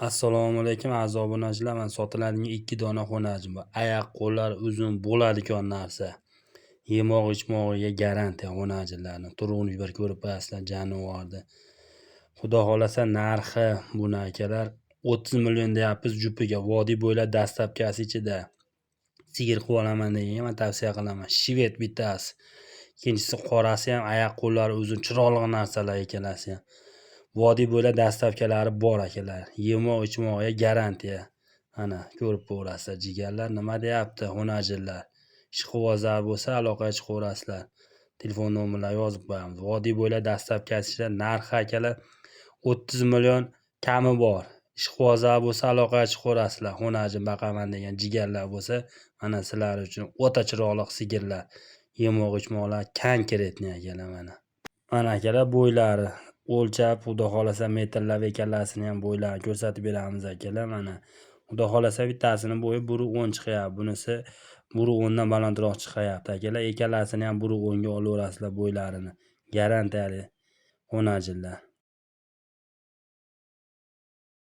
Assalomu alaykum, aziz obunachilar. Mana sotiladigan 2 dona xonajim bor. Ayaq qo'llari uzun bo'ladigan narsa. Yemoq ichmog'iga garantiya xonajinlarni. Turug'ini bir ko'rib qo'yasizlar jonivorni. Xudo xohlasa narxi buni akalar 30 million deyapmiz jupiga. Vodiy bo'ylab dastlabkasi ichida. Sigir qilib olaman deganga man tavsiya qilaman. Shved bittasi. Ikkinchisi qorasi ham ayaq qo'llari uzun, chiroyli narsalar ikkalasi ham. Vodiy bo'ylab dastavkalari bor akalar. Yemoq ichmog'iga garantiya. Ana ko'rib ko'rasizlar jigarlar nima deyapti xonajinlar. Ishqibozlar bo'lsa aloqaga chiqaverasizlar. Telefon nomerlarini yozib qo'yamiz. Vodiy bo'ylab dastavkasi narxi akalar 30 million kami bor. Ishqibozlar bo'lsa aloqaga chiqaverasizlar. Xonajin baqaman degan jigarlar bo'lsa, mana sizlar uchun o'ta chiroyli sigirlar. Yemoq ichmoqlar konkretniy akalar mana. Mana akalar bo'ylari o'lchab, xudo xohlasa metrlab ekanlasini ham bo'ylarini ko'rsatib beramiz akalar mana. Xudo xohlasa bittasini bo'yi 1,10 chiqyapti. Bunisi 1,10 dan balandroq chiqyapti akalar. Ikkalasini ham 1,10 ga olaverasizlar bo'ylarini. Garantiyali xonajinlar.